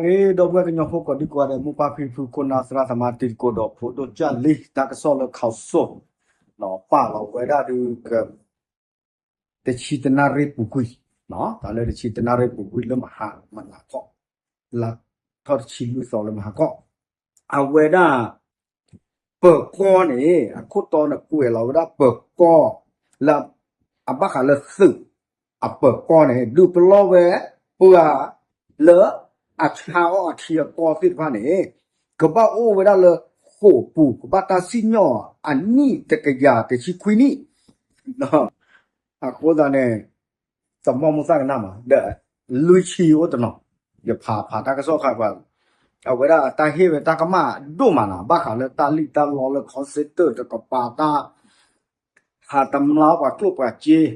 ဒီပုၢ်ဝဲၢ်ကညီဖိကိးဒံကိးဂၤဒဲး မိၢ်ပၢ်ဖံဖု ခိၣ်နၢ်သရၣ်သမါ တံၤသကိးဒီးဖိဒိၣ်ကၢ်လံ တၢ်ကစီၣ်လၢ ข่าวสด ပာ်လီၤဝဲဒၣ်ဒုး တဆံတနၣ်ရံၣ်ပူၤကွံာ်, တၢ်လၢတဆံတနၣ်ရံၣ်ပူၤကွံာ်လၢမဟါ မဟါခီ, လါထီၣ်တဆံလွံၢ်သီလၢမဟါခီ, အဝဲဒၣ် ပၢၤကီၢ်န့ၣ် အခိၣ်တီန့ၣ်ကွဲးလီၤဝဲဒၣ်ပၢၤကီၢ် လၢ အဘၣ်ဃးလၢသုး အပၢၤကီၢ်န့ၣ် ဒုးပလီၢ်ဝဲ ပှၤ လၢ အဆါအီၣ်အထံအကီၢ်သ့ၣ်တဖၣ်န့ၣ် ကဘၣ်အိၣ်ဝဲဒၣ်လၢဃိာ်ပူၤ ကဘၣ်တၢ်စံၣ်ညီၣ်အနံၣ်တကယၤတဆံခွံနံၣ် အဃိသတးန့ၣ် တမီၢ်မိၢ်သၣ်ကနၣ်မး ဒီး လွံၢ်ဆံအိၣ်တနီၤ, ယဖးဖးတၢ်ကစီၣ်ခါပှၤ, အဝဲဒၣ်တၢ်ဟ့ၣ်ဝဲတၢ်ကမၣ်ဒိၣ်မးနီၤ ဘၣ်ဃးလၢတၢ်လံၣ်တၢ်လီလၢ call center တကပၤ တၢ် ဟးတမျၢ်ပှၤကျိၣ်ပှၤစ့ ဒီး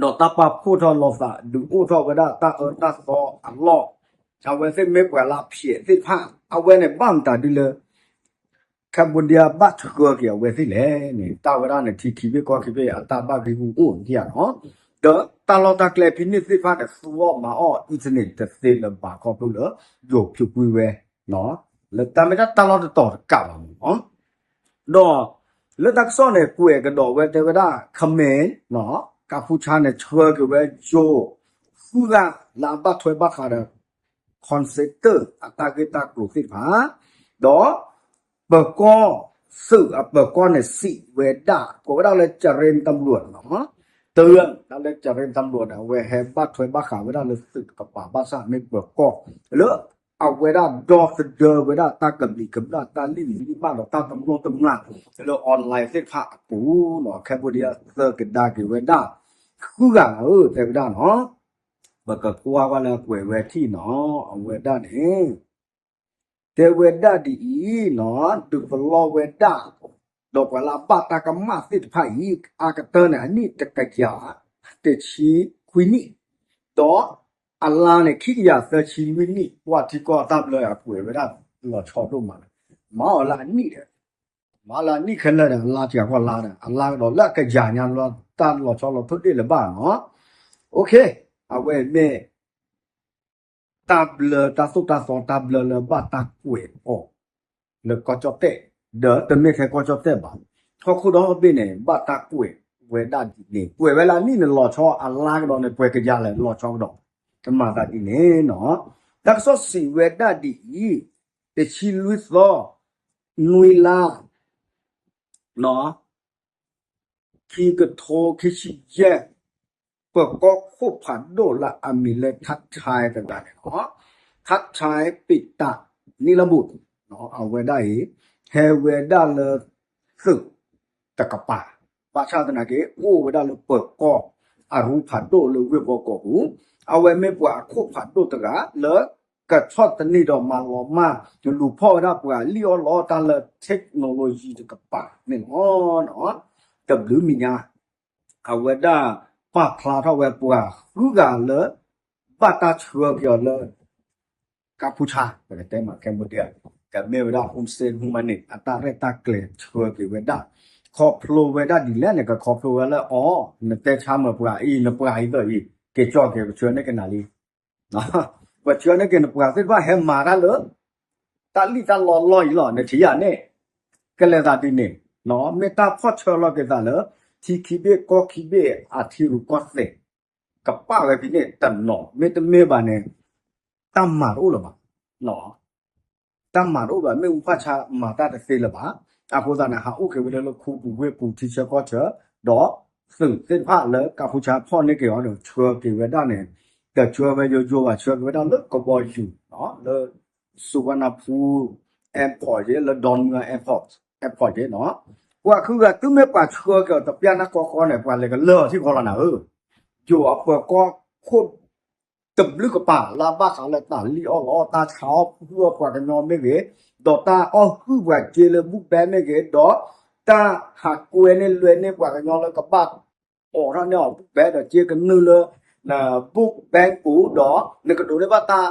တၢ်ပာ်ဖှိၣ်ထီၣ်လိာ်သး ဒုးအိၣ်ထီၣ်ဝဲဒၣ်တၢ်အၢတၢ်သီအလီၢ်, အဝဲသ့ၣ်မ့ၢ်ပှၤလၢဖျဲးသ့ၣ်တဖၣ် အဝဲန့ၣ်ဘၣ်မတၤဒ်လၢ Cambodia ဘၣ်ဆှၢက့ၤအဝဲသ့ၣ်လဲၣ်န့ၣ် တၢ်ဝဲဒၣ်န့ၣ် ထံခံဘ့ၣ်ကီၢ်ခံဘ့ၣ် အတၢ်ဘၣ်ဂံၢ်ဂူာ်အိၣ်န့ၣ်ဧါနီၤ, ဒီးတၢ်လီၢ်တၢ်ကျဲဖဲန့ၣ်သ့ၣ်တဖၣ်န့ၣ် သူအီၣ်မၤအီၣ် internet တသ့လၢၤဘၣ်ခီဖျိလၢ ယိၤဖၠူးကွံာ်ဝဲ လၢတၢ်မ့ၢ်တၢ်တၢ်လီၢ်တတီၤတကးဘၣ်မးနီၤ ဒီး လၢတၢ်ကစီၣ်န့ၣ် ကွဲးကဒီးဝဲတဲဝဲဒၣ် ခမ့ၢ် ကၢ်ဖူဆါန့ၣ် ဆှၢက့ၤဝဲယိၤ ဃုဂၤလၢအဘၣ်ထွဲဘၣ်ဃးဒီး call center အတၢ်ဂ့ၢ်တၢ်ကျိၤသ့ၣ်တဖၣ်, ဒီး ပၢၤကီၢ် သုးအပၢၤကီၢ်န့ၣ် စံးဝဲဒၣ် ကိးဝဲဒၣ်လၢ ကရ့တမျူးနီၤ, တဂၤ တၢ်လၢ ကရ့တမျူးန့ၣ် အဝဲဟဲဘၣ်ထွဲဘၣ်ဃးဝဲဒၣ်လၢသုးတကပၤဘၣ်ဆၣ်မ့ၢ်ပၢၤကီၢ် လၢ အဝဲဒၣ်ဒီသဒၢဝဲဒၣ်တၢ်ကဘျံးကဘျၣ် တၢ်လံၣ်လံၣ်ဘၣ်ဒီးတၢ်တမျီတမျၢ် လၢ online သ့ၣ်တဖၣ်အပူၤနီၤ Cambodia သၢကဒါက့ၤဝဲဒၣ် ဃုဂၤဧၢ တဲဝဲဒၣ်နီၤ, ပကကွၢ်ကွၢ်လၢအကွဲးဝဲထံၣ်နီၤ အဝဲဒၣ်န့ၣ် တဲဝဲဒၣ်ဒ်အံၤနီၤ ဒုးပလီၢ်ဝဲဒၣ် ဒီးပှၤလၢအဘၣ်တၢ်ကမၣ်သ့ၣ်တဖၣ်အံၤ အါကတၢၢ်န့ၣ် အနံၣ်တကယၤ တဆံခွံနံၣ်, ဒီးအလါန့ၣ် ခံကယၤသၢဆံလွံၢ်နံၣ်, ပှၤထံကီၢ်တၢ်ဘျၢအကွဲးဝဲဒၣ်လီၤဆီဒိၣ်မး, မၤအီၤလၢအနံၣ်ဒီး မၤလၢအနံၣ်ခဲလၢာ်ဒီး အလါတဂၤဃီလါဒီး အလါကဒီးလၢအကယၤညါလီၤ တၢ်လီၤဆီလီၤထိၣ်ဒ့ၣ်လၢၤဘၣ်နီၤ, အဝဲမ့ၢ် တၢ်ဘျၢတၢ်သိၣ်တၢ်သီတၢ်ဘျၢလၢဘၣ်တၢ်ကွဲးအီၤ လၢကီၢ်ကၠီၣ်တဲၣ်, ဒီးတမ့ၢ်ထဲကီၢ်ကၠီၣ်တဲၣ်ဘၣ်, ဟီၣ်ခိၣ်ဒီဘ့ၣ်န့ၣ် ဘၣ်တၢ်ကွဲးဝဲဒၣ်ဒ်န့ၣ် ကွဲးဝဲလၢအနံၣ်န့ၣ်လီၤဆီအလါကဒီးန့ၣ် ပှဲၤကယၤလဲၣ်လီၤဆီကဒီး, တမၤသးဒ်န့ၣ်နီၤ, တၢ်ကစီၣ်စံးဝဲဒၣ်ဒ်အံၤ, တဆံလွံၢ်သီ, နွံလါ ခံကထိခံဆံယဲၢ်, ပၢၤကီၢ်ခိၣ်ဖးဒိၣ်လၢအမံၤလၢ ထါထဲတဂၤန့ၣ်လီၤ. ထါထဲပ့းတး နံၣ်လၢဘူး, အဝဲဒၣ်အံၤ ဟဲဝဲဒၣ်လၢသုးတကပၤ, ဘၣ်ဆၣ်သနာ်က့ အိၣ်ဝဲဒၣ်လၢပၢၤကီၢ်အရူဖးဒိၣ်လၢဝ့ၢ်ဘီကီးပူၤ, အဝဲမ့ၢ်ပှၤအခိၣ်ဖးဒိၣ်တဂၤလၢ ကဆီၣ်သနံးဒီးမၤလီၤမၢ် လူၤဖီၣ်ဝဲဒၣ်ပှၤလံၣ်အီၣ်လီအီၣ်တၢ်လၢ technology တကပၤန့ၣ်လီၤ. တဘျုးမံၤညါ အဝဲဒၣ်ပာ်ဖျါထီၣ်ဝဲပှၤဃုဂၤလၢ ဘၣ်တၢ်ဆှၢက့ၤအီၤလၢ ကၢ်ဖူဆါ ပကတဲမ့ၢ် Cambodia ကမ့ၢ်ဝဲဒၣ် Hun Sen ဟူမးန့ၣ် အတၢ်ရဲၣ်တၢ်ကျဲၤဆှၢက့ၤဝဲဒၣ်, ခီဖျိဝဲဒၣ်ဒ်လဲၣ်န့ၣ် ကခီဖျိဝဲလၢအီၤ နတဲဆါမၢ်ပှၤအံၤ နပှၤအံၤသ့ၣ်အံၤ က့ၤကၠီၣ်က့ၤ ပဆှၢန့ၢ်က့ၤနၤလံ ပဆှၢန့ၢ်က့ၤနပှၤသ့ၣ်တဖၣ်ဟဲမၤတၢ်လၢ တၢ်လံၣ်တၢ်လီလီၢ်အံၤလီၤ နထံၣ်ယၤန့ၣ်, ကလဲၤသးဒ်န့ၣ်, မ့ၢ်တၢ်ဖီၣ်ဆၢလီၤက့ၤသးလၢ ထံခံဘ့ၣ်ကီၢ်ခံဘ့ၣ်အထံရူၢ်ကီၢ်သဲး, ကပာ်ဝဲဖဲန့ၣ်တနီၤ မ့တမ့ၢ်ဘၣ်န့ၣ် တၢ်မၤတအိၣ်လၢၤဘၣ် တၢ်မၤတအိၣ်ဘၣ် မ့ၣ်အူဖးဆါမၤတၢ်တသ့လၢၤဘၣ်. အဃိသတးန့ၣ် ဟးအိၣ်က့ၤဝဲလၢလၢခူပူၤဝ့ၢ်ပူၤထံဆၢကီၢ်ဆၢ, ဒီးသုးသ့ၣ်တဖၣ်လၢကၢ်ဖူဆါဖီၣ်န့ၢ်က့ၤအီၤဒီး ဆှၢက့ၤဝဲဒၣ်န့ၣ်, တဆှၢဝဲယိယိဘၣ် ဆှၢက့ၤဝဲဒၣ်လၢကဘီယူၤ, လၢ Suvarnabhumi airport ယဲ လၢ Don Mueang airport, airport ယဲနီၤ, ပှၤဃုဂၤတုၤမ့ၢ်ပှၤဆှၢက့ၤအီၤတပျၢ်နၢ်ကီကီန့ၣ် ပှၤလဲၤကလၢာ်အီၤထံၣ်ဃီလီၤနၤဧၢ, ယိၤအပၢၤကီၢ်ခိၣ် တဘျုးကပၤလၢအဘၣ်ဃးလၢတၢ်လံၣ်အီၣ်လီအီၣ် တၢ်ဆါအီၣ်ဟုၣ်အီၣ်ပှၤကညီမ့ၢ်ဂ့ၤ, ဒီးတၢ်အီၣ်ဟုၣ်ပှၤစ့လၢဘူၣ်ဘဲမ့ၢ်ဂ့ၤ, ဒီးတၢ်ဟးကွဲန့ၢ်လွဲန့ၢ်ပှၤကညီလၢကဘၣ်အိးထီၣ်န့ၢ်အီၤဘူၣ်ဘဲဒီးစ့ကနုာ်လၢ ဘူၣ်ဘဲပူၤဒီး နကဒိးန့ၢ်ဘၣ်တၢ်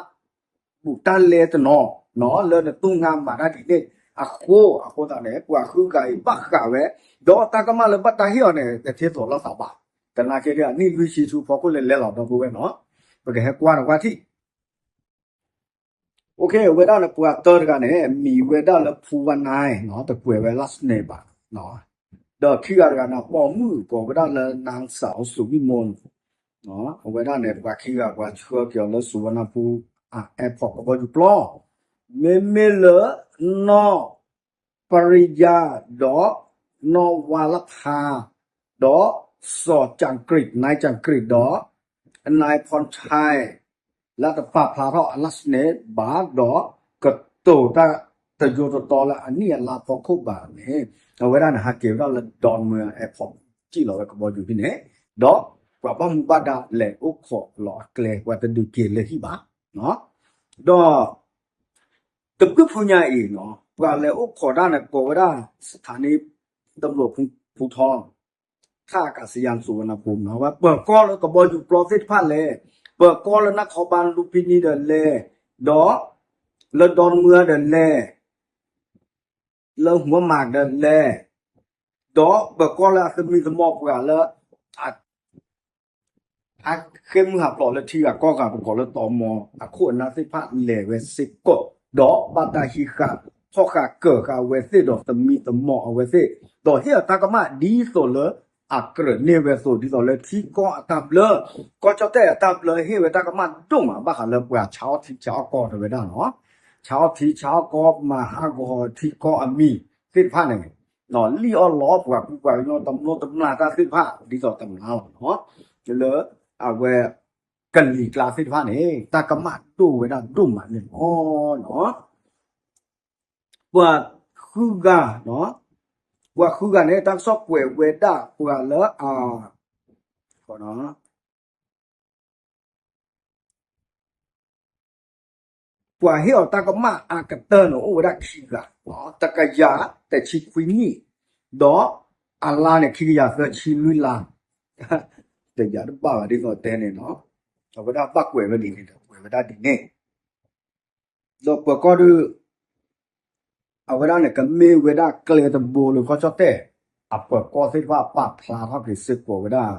ဘူၣ်တၢ်လဲတနီၤ လၢနသူၣ်နါမၤတၢ်ဒ်န့ၣ်အဃိ, အဃိသတးန့ၣ် ပှၤဃုဂၤအံၤဘၣ်ဃးဝဲ, ဒီးတၢ်ကမၣ်လၢဘၣ်တၢ်ဟ့ၣ်အီၤန့ၣ် တထံၣ်သိးလိာ်သးဘၣ်. သနာ်က့ဒီး အနံၣ်လွံၢ်ဆံဆူဖီခိၣ်လဲၤလဲၤလီၤဒီပုၢ်ဝဲၢ်နီၤ, ပကဟဲကွၢ်နကွၢ်ထံၣ် အဝဲဒၣ်န့ၣ် ပှၤတၢတဂၤန့ၣ် မံၤဝဲဒၣ်လၢ ဖူဝါနါ တကွဲးဝဲ last name ဘၣ်, ဒီးခံဂၤတဂၤန့ၣ် ပိာ်မုၣ်ကိးဝဲဒၣ်လၢ နါစးအိၣ်စူၤဝံၣ်မိၢ်, အဝဲဒၣ်န့ၣ် ပှၤခံဂၤ ပှၤဆှၢက့ၤအီၤလၢ စူၤဝါနါပူၤ airport ကဘီယူၤပျီ, မ့မ့ၢ်လၢ နီၢ် ပရံယါ ဒီး နီၢ်ဝါလဖါ ဒီး စီၤကၠၣ်ကြံး နၢၤကၠၣ်ကြံး ဒီး နၢၤဖီၣ်ဆဲ လၢတပာ်ဖျါထီၣ်အ last name ဘၣ်ဒီး ကတိၤတၢ်တယိတတီလၢအနံၣ်အလါဖီခိၣ်ဘၣ်န့ၣ်, အဝဲဒၣ်န့ၣ် ဟးက့ၤဝဲဒၣ်လၢ ဒိမၢ airport စံၣ်လီၤဝဲကဘီယူၤဖဲန့ၣ်, ဒီးပှၤဘၣ်မူဘၣ်ဒါလဲၤအိၣ်ခိးလီၤအကျဲ ပှၤတဒုးက့ၤလၢဟံၣ်ဘၣ်, ဒီး တဘျုးဖုညါအံၤနီၤ ပှၤလဲၤအိၣ်ခိးတၢ်န့ၣ် ကိးဝဲဒၣ် စထါနံးတဘျိးဖူထီ ထၣ်ကးစယါ စူၤဝါနါပူၤနီၤ ဝဲပၢၤကီၢ်လၢကဘီယူၤပျီသ့ၣ်တဖၣ်လဲၣ်, ပၢၤကီၢ်လၢနၢ်ခီဘါလူပံနံၤဒီးလဲၣ်, ဒီး လၢဒိမၢဒီးလဲၣ်, လၢဟူမးဒီးလဲၣ်, ဒီးပၢၤကီၢ်လၢအသမံသမိးပှၤလၢ အဃ့ၢ်မုၢ်ဟးဖျိးလၢထံဂၤကီၢ်ဂၤ ပကိးလၢတၢ်မီအခိၣ်အနၢ်သ့ၣ်တဖၣ်လဲၤဝဲစ့ၢ်ကီး, ဒီးဘၣ်တၢ်ဟံးဃာ်ဖီၣ်ဃာ်ကၢၤဃာ်အဝဲသ့ၣ် ဒီးသမံသမိးအဝဲသ့ၣ်, ဒီးဟ့ၣ်အီၤတၢ်ကမၣ်ဒ်သိးလၢအကြၢးန့ၢ်ဝဲအသိး ဒ်သိးလၢထံကီၢ်အတၢ်ဘျၢ, ကီၢ်ကၠီၣ်တဲၣ်အတၢ်ဘျၢဟ့ၣ်ဝဲတၢ်ကမၣ်ဒိၣ်မး ဘၣ်ဃးလၢပှၤဆါအီၣ်ထံဆါအီၣ်ကီၢ်တဝဲဒၣ်နီၤ, ဆါအီၣ်ထံဆါအီၣ်ကီၢ် မၤဟးဂီၤထံကီၢ်အမံၤသ့ၣ်တဖၣ်န့ၣ် လံၣ်အီၣ်လီအီၣ်ပှၤကူပှၤကညီ တမျိတမျာတၢ်သ့ၣ်တဖၣ် ဒ်သိးတမျာလီၤနီၤ, လၢအဝဲ ကလံၤကျါသ့ၣ်တဖၣ်န့ၣ် တၢ်ကမၣ်ဒိၣ်ဝဲဒၣ်ဒိၣ်မးန့ၣ်လီၤ. ပှၤဃုဂၤ, ပှၤဃုဂၤန့ၣ် တၢ်ကစီၣ်ကွဲးဝဲဒၣ်ပှၤလၢအ ပှၤဟ့ၣ်အီၤတၢ်ကမၣ်အကတၢၢ်န့ၣ် အိၣ်ဝဲဒၣ်ခံဂၤ, တကယၤတဆံခွံနံၣ်, ဒီးအလါန့ၣ် ခံကယၤသၢဆံလွံၢ်လါ, တယၤတဘၣ်ဘၣ်ဒ်သိးတဲန့ၣ်နီၤ, အဝဲဒၣ်ဘၣ်ကွဲးဝဲဒ်န့ၣ်ဒီး ကွဲးဝဲဒၣ်ဒ်န့ၣ် ဒီးပၢၤကီၢ်ဒုး အဝဲဒၣ်န့ၣ် ကမ့ၢ်ဝဲဒၣ်ကျဲတဘိလၢကီၢ်ကၠီၣ်တဲၣ် အပၢၤကီၢ်သ့ၣ်တဖၣ်ပာ်ဖျါထီၣ်က့ၤစ့ၢ်ကီးဝဲဒၣ်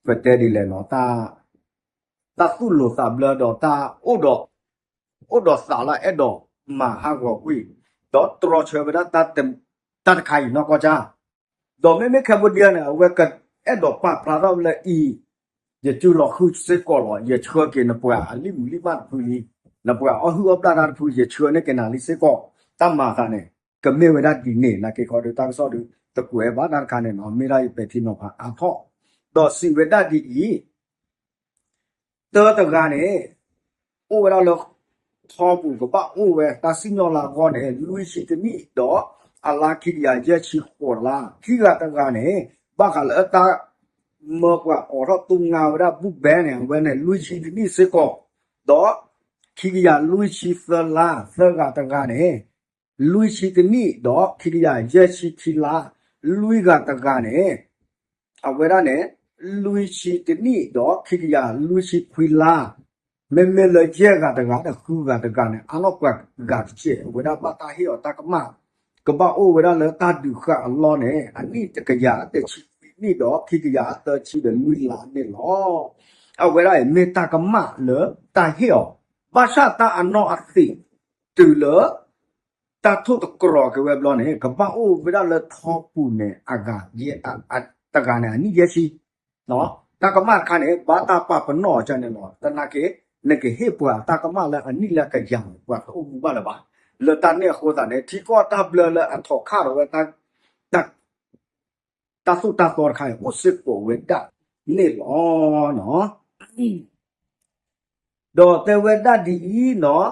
ပတဲဒ်လဲၣ်နီၤ, တၢ်သူၣ်လီၤသးဘျၢဒီးတၢ် အိၣ်ဒီးသးလၢအဲၣ်ဒိးမၤဟးဂီၤကွံာ် ဒီးတြီဆၢဝဲဒၣ် တၢ်တခါအံၤနီၢ်ကီၢ်ကၢ်, ဒီးမ့မ့ၢ် Cambodia န့ၣ် အဝဲကအဲၣ်ဒိးပာ်ဖျါထီၣ်လၢအံၤ ယစုလီၤဃုာ်စ့ၢ်ကီးလီၤ, ယဆှၢက့ၤနပှၤအလံၣ်မူလံၣ်မၢ်တဖုလံ, နပှၤအီၣ်ဟုၣ်အီၣ်ဘျၣ်တၢ်တဖု ယဆှၢန့ၢ်က့ၤနၤလံစ့ၢ်ကီး, တၢ်မၤအသးန့ၣ် ကမ့ၢ်ဝဲဒၣ်ဒ်န့ၣ် နာ်က့ခီဒီးတၢ်ကစီၣ်ဒီး တကွဲးဘၣ်တၢ်တခါန့ၣ်နီၤ, မ့ၢ်ဒၣ်ယပဲာ်ထံနီၤဖးအါထီၣ်, ဒီးစံးဝဲဒၣ်ဒ်အံၤ တၢတဂၤန့ၣ် အိၣ်ဝဲဒၣ်လၢ ထီပူၤ ကဘၣ်အိၣ်ဝဲတၢ်စံၣ်ညီၣ်လၢအဂီၢ်န့ၣ် လွံၢ်ဆံတနံၣ် ဒီးအလါခံကယၤယဲၢ်ဆံဃိးလါ, ခံဂၤတဂၤန့ၣ် ဘၣ်ဃးလၢအတၢ်မၢပှၤအိးထီၣ်သူငါဝဲဒၣ် book bank န့ၣ် အဝဲန့ၣ် လွံၢ်ဆံတနံၣ်စ့ၢ်ကီး, ဒီးခံကယၤလွံၢ်ဆံသၢလါ, သၢဂၤတဂၤန့ၣ် လွံၢ်ဆံတနံၣ် ဒီးခံကယၤယဲၢ်ဆံခံလါ, လွံၢ်ဂၤတဂၤန့ၣ် အဝဲဒၣ်န့ၣ် လွံၢ်ဆံတနံၣ် ဒီးခံကယၤလွံၢ်ဆံခွံလါ, မ့မ့ၢ်လၢယဲၢ်ဂၤတဂၤဒီး ဃုဂၤတဂၤန့ၣ် အါထီၣ်ပှၤဂၤတကဲး အဝဲဒၣ်ဘၣ်တၢ်ဟ့ၣ်အီၤတၢ်ကမၣ်, ကဘၣ်အိၣ်ဝဲဒၣ်လၢတၢ်ဒုးဃာ်အလီၢ်န့ၣ် အနံၣ်တကယၤတဆံခွံနံၣ် ဒီးခံကယၤသၢဆံဒီးလွံၢ်လါန့ၣ်လီၤ. အဝဲဒၣ်အံၤမ့ၢ်တၢ်ကမၣ်လၢတၢ်ဟ့ၣ်အီၤ, ဘၣ်ဆၣ်တၢ်အနီၢ်အသံး တုၤလၢ တၢ်ထိၣ်သတြီၤက့ၤဝဲဘျီန့ၣ် ကဘၣ်အိၣ်ဝဲဒၣ်လၢထီပူၤန့ၣ် အဂၤ တဂၤန့ၣ် အနံၣ်ယဲၢ်ဆံ, တၢ်ကမၣ်တခါန့ၣ် ဘၣ်တၢ်ပာ်ပနီၣ်အီၤန့ၣ်လီၤ. သနာ်က့ နကဟ့ၣ်ပှၤတၢ်ကမၣ်လၢအနံၣ်လၢအကယၤန့ၣ် ပှၤတအိၣ်မူဘၣ်လၢၤဘၣ်. လၢတၢ်န့ၣ်အဃိသတးန့ၣ် ထံကီၢ်တၢ်ဘျၢလၢအထီၣ်ခးထီၣ်ဝဲ တၢ်သိၣ်တၢ်သီတခါအံၤ အိၣ်စ့ၢ်ကီးဝဲဒၣ်န့ၣ်လီၤ. ဒီးတဲဝဲဒၣ်ဒ်အံၤနီၤ,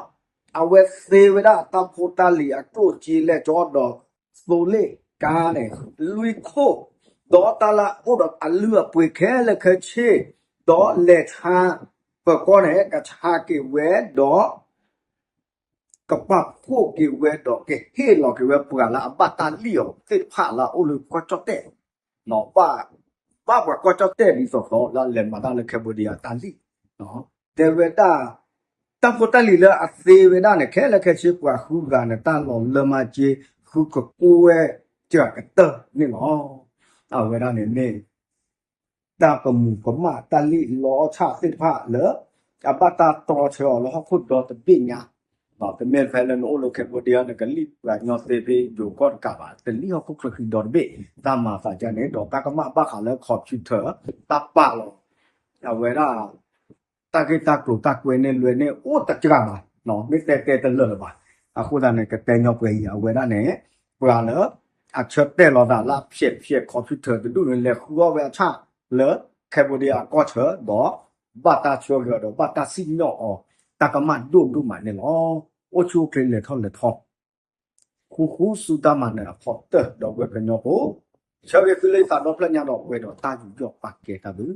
အဝဲသ့ဝဲဒၣ်တၢ်ဖိတၢ်လံၤအကျိၣ်စ့လဲၣ်ကၠီဒီး သိလ့ၣ်ကါန့ၣ် လွံၢ်ခိၣ်, ဒီးတၢ်လၢအအိၣ်ဒီးအလုၢ်အပှ့ၤခဲလၢာ်ခဲဆ့, ဒီးလဲၤဆါ ပၢၤကီၢ်န့ၣ် ကဆါက့ၤဝဲဒီး ကပာ်ဖှိၣ်က့ၤဝဲဒီးကဟ့ၣ်လီၤက့ၤဝဲပှၤလၢအဘၣ်တၢ်လံၣ်အီၤသ့ၣ်တဖၣ်လၢအအိၣ်လၢကီၢ်ကၠီၣ်တဲၣ်, ဘၣ်ပှၤကီၢ်ကၠီၣ်တဲၣ်ဒ်သိးသိးလၢလဲၤမၤတၢ်လၢ Cambodia တၢ်လံၣ်, တဲဝဲဒၣ် တၢ်ဖိတၢ်လံၤလၢအသ့ဝဲဒၣ်န့ၣ် ခဲလၢာ်ခဲဆ့ပှၤဃုဂၤန့ၣ် တၢ်လီၤလၢမၤစ့ ဃုကကိးဝဲစှၤကတၢၢ်န့ၣ်လီၤ. အဝဲဒၣ်န့ၣ်မ့ၢ် တၢ်ကမူၤကမၣ်တၢ်လံၣ်လီအီၣ်ဆၣ်သ့ၣ်တဖၣ်လၢ အဘၣ်တၢ်တြီဆၢအီၤလၢဟီၣ်ခိၣ်ဒီတဘ့ၣ်ညါ, တမ့ၢ်ဖဲလၢနအိၣ်လၢ Cambodia နကလံၣ်ပှၤကညီသ့ဖဲယိၤကီၢ်တကးဘၣ်, တလံၣ်ဟီၣ်ခိၣ်ချၢဃံဒီတဘ့ၣ်, တၢ်မၤသးဒ်န့ၣ် ဒီးတၢ်ကမၣ်ဘၣ်ဃးလၢ computer တၢ်ပာ်လီၤ အဝဲဒၣ် တၢ်ဂ့ၢ်တၢ်ကျိၤတၢ်ကွဲန့ၢ်လွဲန့ၢ်အိၣ်တစှၤဘၣ်, မ့ၢ်တဲတဲတလၢာ်လၢၤဘၣ်. အဃိသတးန့ၣ် ကတဲညီပှဲၤအံၤ အဝဲဒၣ်န့ၣ် ပှၤလၢ အဆၢတဲာ်လီၤသးလၢအဖျဲးဖျဲး computer တဒူၣ်န့ၣ် လဲၤဃုအီၣ်ဝဲအဆၣ်လၢ Cambodia အကီၢ်ဆၢ ဒီး ဘၣ်တၢ်ဆှၢဂ့ၤဒီးဘၣ်တၢ်စံၣ်ညီၣ်အီၤ တၢ်ကမၣ်ဒိၣ်ဒိၣ်မးန့ၣ်လီၤ. အိၣ်ဆူၣ်အိၣ်ချ့လဲၤထီၣ်လဲၤထီ ဃူဃူဆူတၢ်မၤနၢၤအဖီတၢၢ် ဒီပုၢ်ဝဲၢ်ကညီဖိ, ဆၢဂ့ၤသုလၢယသးဒီဖျၢၣ်ညါဒီးပှဲၤဒီးတၢ်ယူးယီၣ်ပာ်ကဲတၢ်ဘျုး